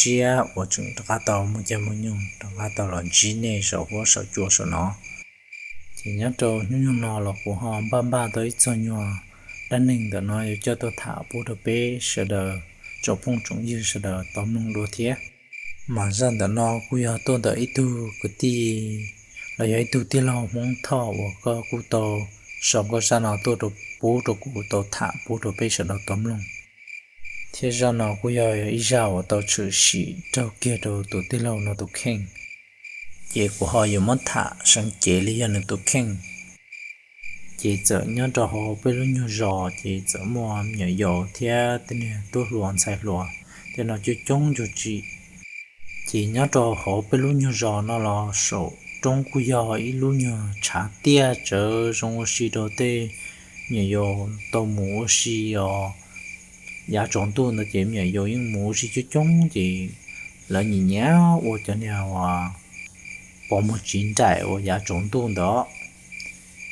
siab uas tseem rov qab tau muaj caij muaj nyoog rov qab tau los ntsib nej saum huab saum cua saum no. Ces nyob rau hnub nyoog no los kuv ho npaj npaj tau ib txog nyuag dab neeg ntawm no yuav coj tuaj tham pub rau peb sawv daws tsoom phooj tsoom ywg sawv daws tau mloog dua thiab. Mas zaj ntawm no kuj yog tuaj ntawm ib tug kwv tij los yog ib tug tij laug Hmoob Thoj uas koj kuj tau sau koj zaj no tuaj pub rau kuv tau tham pub rau peb sawv daws tau mloog. Thiab zaj no kuj yog ib zaj uas tau tshwm sim raug kiag rau tus tij laug no tus kheej. Ces kuv ho yuav muab tham seev cev li yog nws tus kheej. Ces txawm nyob rau hauv peb lub nyuag zos ces txawm muaj me nyuam yaus thiab tej niag tub hluas ntxhais hluas tej no coob coob ntsuag tsi. Ces nyob rau hauv peb lub nyuag zos no los saum roob kuj yog ib lub nyuag tshav tiaj tsawv zoo ua si rau tej me nyuam yaus tau mus ua si os. Yav tsaus ntuj ntawd ces me nyuam yaus yeej mus ua si coob coob ces lawv nyiam nyiam ua cov niag uas pov muag tsiv nraim uas yav tsaus ntuj ntawd.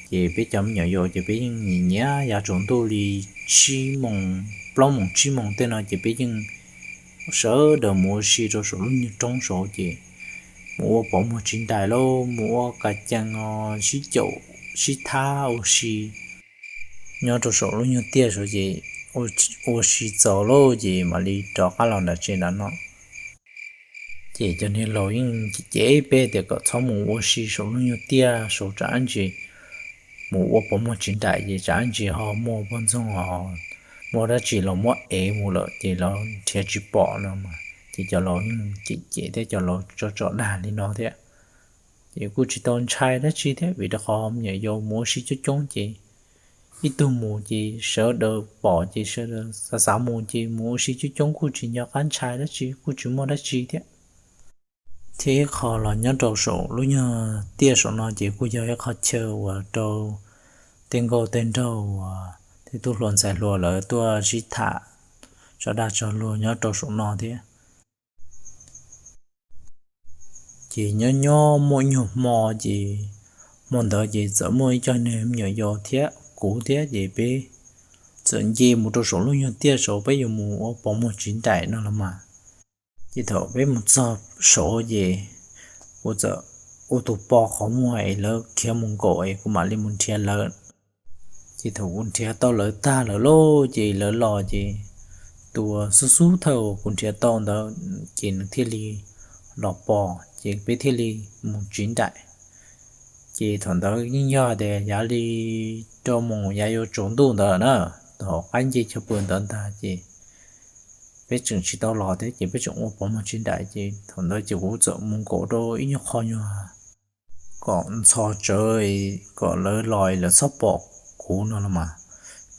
Ces peb cov me nyuam yaus ces peb yeej nyiam nyiam yav tsaus ntuj li tsib moos, plaub moos tsib moos tej no ces peb yeej sawv daws mus ua si rau saum lub nyuag roob saud ces mus ua pov muag tsiv nraim lauj, mus ua kas cees os, sib caum sib thab ua si nyob rau saum lub nyuag tiaj saud ces ua si txaus lauj ces mam li rov qab los nram tsev nram no. Ces cov niag laus yeej cem cem peb tias kom txhob mus ua si saum lub nyuag tiaj saud tsam ntsis mus ua pov muag tsiv nraim ces tsam ntsis ho muaj poj ntxoog os, muaj dab tsi los muab ev mus lawm ces lawv nrhiav tsis pom no mas ces cov laus yeej cem cem thiab cov laus tso tso dag li no thiab. Ces kuj tsis tau ntshai dab tsi thiab vim rau qhov me nyuam yaus mus ua si coob coob ces ib tug mus ces sawv daws pom ces sawv daws xav xav mus ces mus ua si coob coob kuj tsis nco qab ntshai dab tsi, kuj tsis muaj dab tsi thiab. Thiab ib qho los nyob rau saum lub nyuag tiaj saum no ces kuj yog ib qho chaw uas rau tej nkauj tej nraug uas tej tub hluas ntxhais hluas lawv tuaj sib tham tso dag tso luag nyob rau saum no thiab. Ces nyob nyob muaj ib nyuag hmo ces hmo ntawd ces txawm muaj ib co niag me nyuam yaus thiab kuv thiab ces peb txawm nce mus rau saum lub nyuag tiaj saud peb yuav mus ua pov muag tsiv nraim no los mas. Ces thaum peb mus txog saud ces kuv txawm ua tus pos qhov muag es lawv khiav mus nkaum es kuv mam li mus nrhiav lawv. Ces thaum kuv nrhiav tau lawv tag lawm lauj ces lawv los ces tus xub xub thawj uas kuv nrhiav tau ntawd ces nws thiaj li los pom ces peb thiaj li mus tsiv nraim. Ces thaum ntawd yeej yog tias yav li rau moos yav yuav tsaus ntuj ntawd na, thaum qaib nce chaw pw ntawd ntag ces peb tseem tsis tau los thiab ces peb tseem ua pov muag tsiv nraim ces thaum ntawd ces kuv txawm mus nkaum rau ib nyuag qho nyuag kom ntxhov tsawv kom lawv los lawv txhob pom kuv no los mas.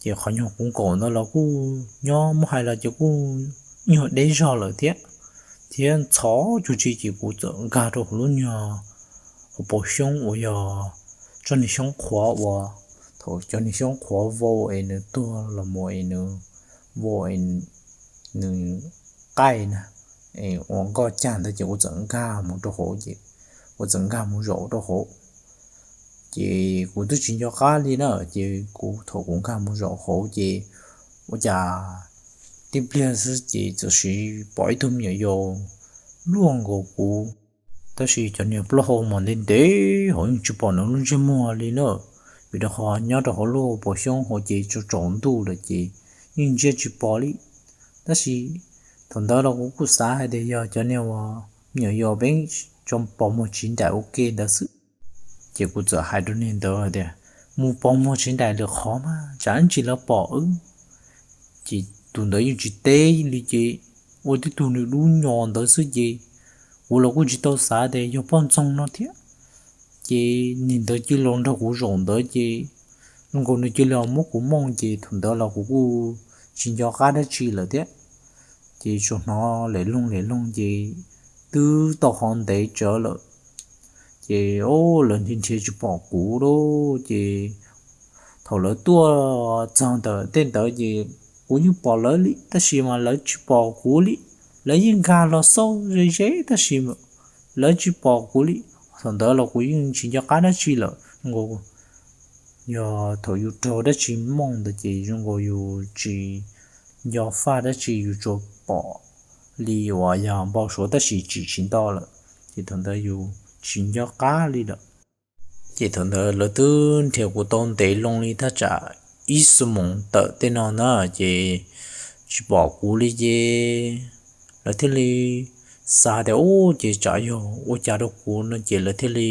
Ces qhov nyuag kuv nkaum ntawd los kuj nyob muab hais los ces kuj nyuag deb zog lawm thiab, thiab ntxhov cuag tsi ces kuv txawm nkag rau hauv lub nyuag hauv paus xyoob uas yog tsob niag xyoob qhuav uas thaum cov niag xyoob qhuav vau es nws tuag los mus es nws vau es nws qaij na, es ua nkoj cag ntawd ces kuv txawm nkag mus rau hauv ces kuv txawm nkag mus zaum rau hauv. Ces kuv twb tsis nco qab li na ces kuv thaum kuv nkag mus zaum hauv ces ua cas tib pliag xwb ces txawm sis pom ib tug me nyuam yaus luaj nkaus kuv, tab sis cov niag plaub hau mas ntev ntev hauv yeej tsis pom nws lub ntsej muag li na, vim rau qhov nyob rau hauv lub paus xyoob hauv ces tsaus tsaus ntuj lawm ces yeej ntsia tsis pom li. Tab sis thaum ntawd los kuv kuj xav hais tias yog cov niag uas me nyuam yaus peb tso pov muag tsiv nraim ua ke ntawd xwb. Ces kuv txawm hais rau niag ntawd hais tias, mus pov muag tsiv nraim lwm qhov mas tsam ntsis lawv pom wb. Ces tus ntawd yeej tsis teb li ces ua tib tug nws dub nyos ntawd xwb ces kuv los kuj tsis tau xav tias yog poj ntxoog no thiab. Ces niag ntawd cia li los nrog kuv zaum ntawd ces zoo nkaus nws cia li muab kuv mooj ces thaum ntawd los kuv kuj tsis nco qab dab tsi lawm thiab. Ces tsuas hnov lem loog lem loog ces twb tau qhov ntev tsawv lawm. Ces lawv nrhiav nrhiav tsis pom kuv lauj ces thaum lawv tuaj txog ntawm tej ntawd ces kuv yeej pom lawv li tab sis mas lawv tsis pom kuv li. Lawv yeej nkag los xauj ze ze tab sis lawv tsis pom kuv li. Thaum ntawd los kuv yeej tsis nco qab dab tsi lawm, yog thaum yus raug dab tsi mooj ntawd ces zoo nkaus yus tsis nco faj dab tsi, yus tsuas pom li uas yog npau suav tab sis tsim tsis nto lawm, ces thaum ntawd yus tsis nco qab li lawm. Ces thaum ntawd lawv twb nrhiav kuv tau ntev loo li thaj tsam ib xuab moos tawm tej no na, ces tsis pom kuv li ces lawv thiaj li xav tias ub ces tsam yog ua cas rau kuv no ces lawv thiaj li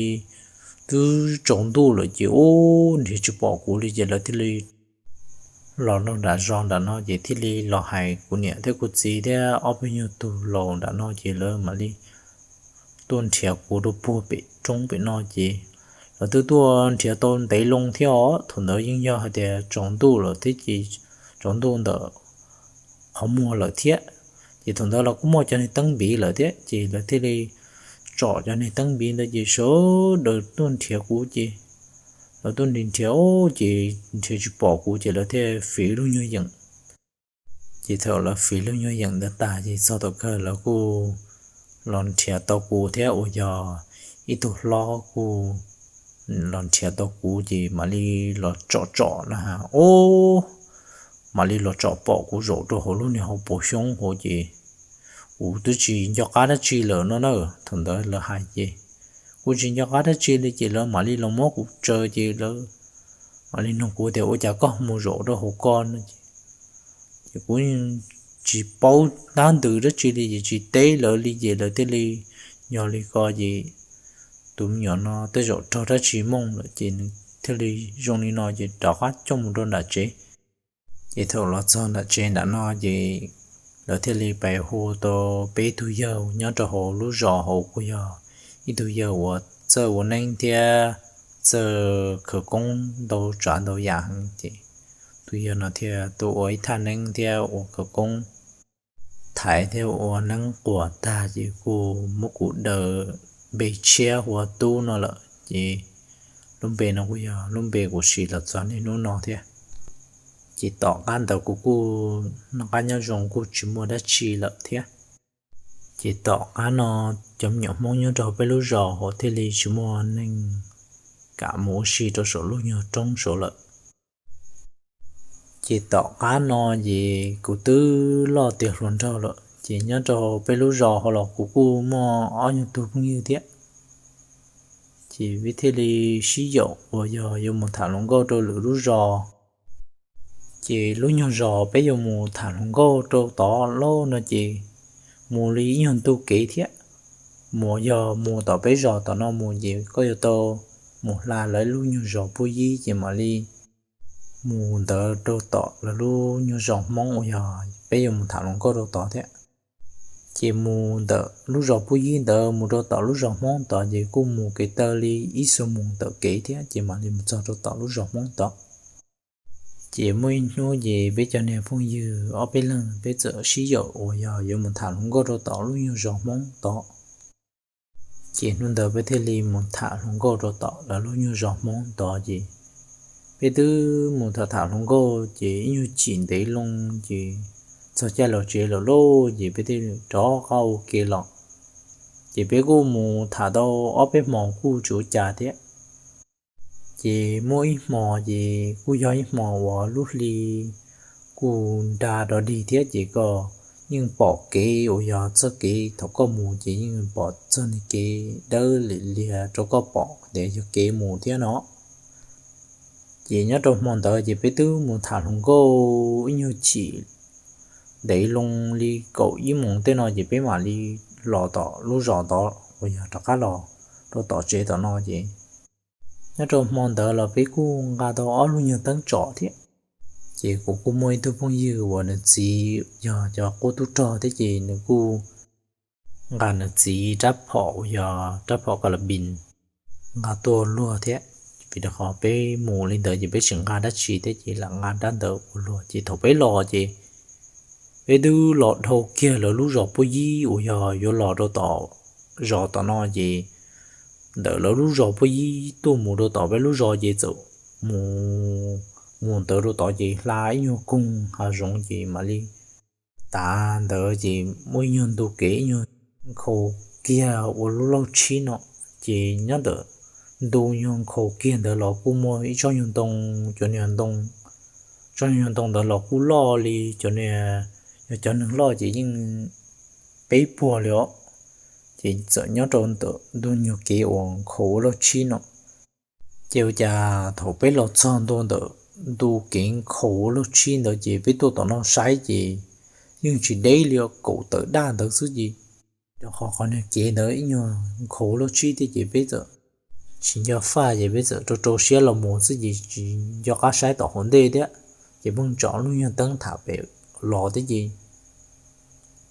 twb tsaus ntuj lawm ces ub nrhiav tsis pom kuv li ces lawv thiaj li los rau nram zos nram no ces thiaj li los hais kuv niam thiab kuv txiv thiab ob peb nyuag tus laus nram no ces lawv mam li tuaj nrhiav kuv rau puag pem roob pem no ces lawv twb tuaj nrhiav tau ntev loo thiab os. Thaum ntawd yeej yog hais tias tsaus ntuj lawm thiab ces tsaus ntuj ntawm qhov muag lawm thiab. Ces thaum ntawd los kuj muaj cov niag teeb npiv lawm thiab ces lawv thiaj li tsom cov niag teeb npiv ntawd ces sawv daws tuaj nrhiav kuv ces lawv tuaj nrhiav nrhiav ces nrhiav tsis pom kuv ces lawv thiaj fiv lub nyuag yeem. Ces thaum lawv fiv lub nyuag yeem ntawd tas ces txog thaum kawg lawv kuj los nrhiav tau kuv thiab uas yog ib tug hlob kuj los nrhiav tau kuv ces mam li los tsom tsom na has ub, mam li los tsom pom kuv zaum rau hauv lub niag hauv paus xyoob hauv ces kuv twb tsis nco qab dab tsi lawm no na. Thaum ntawd lawv hais ces kuv tsis nco qab dab tsi li ces lawv mam li los muab kuv tsaws ces lawv mam li nug kuv tias ua cas koj mus zaum rau hauv ko no ces ces kuv tsis paub tab ntws dab tsi li ces tsis teb lawv li ces lawv thiaj li, yog li ko ces tus me nyuam no tej zaum raug dab tsi mooj lawm ces nws thiaj li zoo li no ces rov qab coj mus rau nram tsev. Ces thaum los txog nram tsev nram no ces lawv thiaj li pais hu tau peb tug yawg nyob rau hauv lub zos hauv kuj yog ib tug yawg uas txawj ua neeb thiab txawj khawv koob ntau tsav ntau yam heev ces tus yawg no thiaj tuaj ua ib thaj neeb thiab ua khawv koob thaiv thiab ua neeb quas tag ces kuj muab kuv daws npe tshiab hu ua Tub no lawm ces lub npe no kuj yog lub npe kuv siv los txog niaj hnub no thiab. Ces tom qab ntawd kuv kuj noj qab nyob zoo kuj tsis muaj dab tsi lawm thiab. Ces tom qab no cov me nyuam Hmoob nyob rau peb lub zos hauv thiaj li tsis muaj neeg kam mus ua si rau saum lub nyuag roob saud lawm. Ces tom qab no ces kuv twb loj tiav hluas nraug lawm ces nyob rau peb lub zos hauv los kuv kuj muaj ob nyuag tug phooj ywg thiab. Ces peb thiaj li sib yaum uas yog yuav mus tham hluas nkauj rau lwm lub zos. Ces lub nyuag zos peb yuav mus tham hluas nkauj rau tod lauj no ces mus li ib nyuag ntu kev thiab. Mus yog mus tom peb zos tom no mus ces koj yuav tau mus hla lawv lub nyuag zos puag yib ces mam li mus ntawd rau tom lawv lub nyuag zos Hmoob uas yog peb yuav mus tham hluas nkauj rau tod thiab. Ces mus ntawm lub zos puag yib ntawd mus rau tom lub zos Hmoob tod ces kuj mus kev taw li ib xuab moos tawm kev thiab ces mam li mus txog rau tom lub zos Hmoob tod. Ces muaj ib hnub ces peb cov niag phooj ywg ob peb leeg peb txawm sib yaum uas yog yuav mus tham hluas nkauj rau tom lub nyuag zos Hmoob tod. Ces hnub ntawd peb thiaj li mus tham hluas nkauj rau tom lawv lub nyuag zos Hmoob tod ces peb twb mus tham tham hluas nkauj ces ib nyuag chim ntev loo ces txog caij los tsev lawm lauj ces peb thiaj li rov qab ua ke los. Ces peb kuj mus tham tau ob peb hmos kuj tsis ua cas thiab. Ces muaj ib hmos ces kuj yog ib hmos uas lub hli kuj nra dog dig thiab ces koj yeej pom kev uas yog txoj kev thaum koj mus ces yeej pom txog nws kev dawb lim lias rau koj pom tias yog kev mus thiab no. Ces nyob rau hmo ntawd ces peb twb mus tham hluas nkauj ib nyuag chim ntev loo li kaum ib moos tej no ces peb mam li los tom lub zos tod uas yog rov qab los rau tom tsev tom no ces nyob rau hmo ntawd los peb kuj nqa tau ob lub nyuag teeb tsom thiab. Ces kuv kuj muaj ib tug phooj ywg uas nws txiv yog cov qub tub rog thiab ces nws kuj nqa nws txiv rab phom uas yog rab phom ka la pis nqa tuaj luag thiab. Vim rau qhov peb mus li ntawd ces peb tsis nqa dab tsi thiab ces lam nqa rab ntawd ua luag ces thaum peb los ces peb twb los dhau kiag lawv lub zos puag yib uas yog yuav los rau tom zos tom no ces ntawm lawv lub zos puag yib tuaj mus rau tom peb lub zos ces txawm mus mus ntawd rau tod ces hla ib nyuag koog hav zoov ces mam li tav ntawd ces muaj ib nyuag ntu kev ib nyuag nkhaus kiag ua lub lauj tshib no. Ces nyob ntawm ntu nyuag nkhaus kiag ntawd los kuj muaj ib tsob nyuag ntoo, cov niag ntoo, tsob nyuag ntoo ntawd los kuj loj li cov niag, yog cov neeg loj ces yeej peb puag li os. Ces txawm nyob rau ntawm ntu nyuag kev uas nkhaus ua lauj tshib no. Ces ua cas thaum peb los txog ntua ntawm ntu kev nkhaus ua lauj tshib ntawd ces peb tuaj tom no saib ces yeej tsis deb li, kaum tawm daj ntawd xwb ces, rau qhov qhov niag kev ntawd ib nyuag nkhaus ua lauj tshib thiab ces peb txawm tsis nco faj ces peb txawm rau rau siab los mus xwb ces tsis nco qab saib tom hauv ntej thiab. Ces pheej tsom lub nyuag teeb tham pem los thiab ces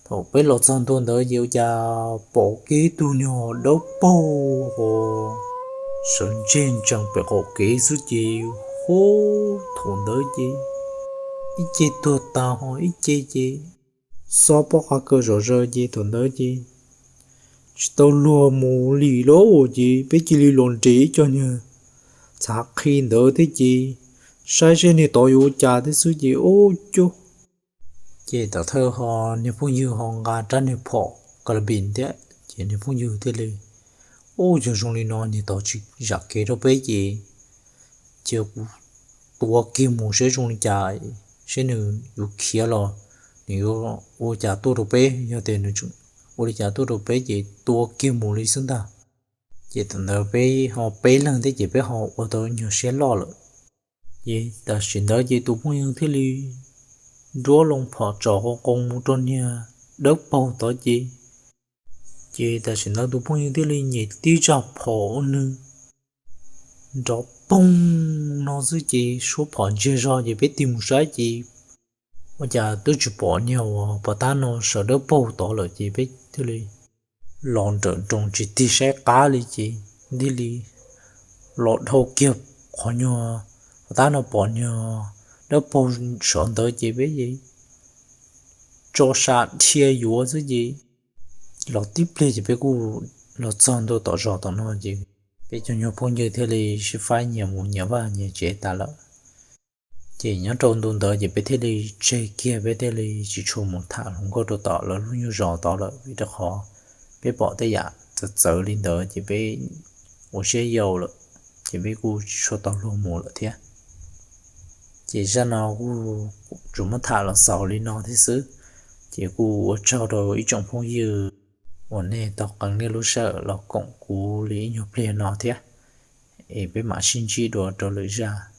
thaum peb los txog ntua ntawd ces ua cas pom kiag ib tug nyuag dawb paug sawv ntseg ntsees pem qaum kev xwb ces, hub, thaum ntawd ces ib ce tuag tas ho ib ce ces xob pob qa kaw zom zaws ces thaum ntawd ces tsis tau luag mus li lawm ces peb cia li los nres ib co nyuag txhav qhi ntawd thiab ces saib saib niag tod yuav ua cas thiab xwb ces ub cuj. Ces tom thawj ho niag phooj ywg ho nqa rab niag phom ka la npis thiab ces niag phooj ywg thiaj li, ub, yog zoo li no niag tod tsis zam kev rau peb ces cia kuv tua kiag mus saib zoo li cas, saib nws yuav khiav los nws yuav ua cas tuaj rau peb. Yog tias nws ua li cas tuaj rau peb ces tua kiag mus li xwb ntag. Ces thaum ntawd peb ho peb leeg thiab ces peb ho ua tau nyuag siab loj lawm. Ces tam sim ntawd ces tus phooj ywg thiaj li nruab loo phom tsom qoo qoo mus rau niag dawb paug tod ces, ces tam sim ntawd tus phooj ywg thiaj li nyem tib zaj phom ua nws nrov poog no xwb ces suab phom ntsiag zog ces peb tig mus saib ces ua cas twb tsis pom niag uas pov tab no sawv dawb paug tod lawm ces peb thiaj li los nrawm nroos tsis tig saib qab li ces thiaj li los dhau kiag qhov nyuag pov tab no pom niag dawb paug sov ntawd ces peb tso sa dhia yuav xwb ces los tib pliag ces peb kuj los txog ntua tom zos tom no ces peb cov nyuag phooj ywg thiaj li sib faib nyias mus nyias vaj nyias tsev tas lawm. Ces nyob rau ntu ntawd ces peb thiaj li tseg kiag, peb thiaj li tsis tshua mus tham hluas nkauj rau tom lawv lub nyuag zos tod lawm vim rau qhov peb pom tej yam txawv txawv li ntawd ces peb ua siab yau lawm, ces peb kuj tsis tshua tau luag mus lawm thiab. Ces zaj no kuj tsuas muab tham los xaus li no thiab xwb. Ces kuj ua tsaug rau ib tsoom phooj ywg uas nej tau qee nej lub sij hawm los koom kuv li ib nyuag pliag no thiab. Es peb mam sib ntsib dua rau lwm zaj.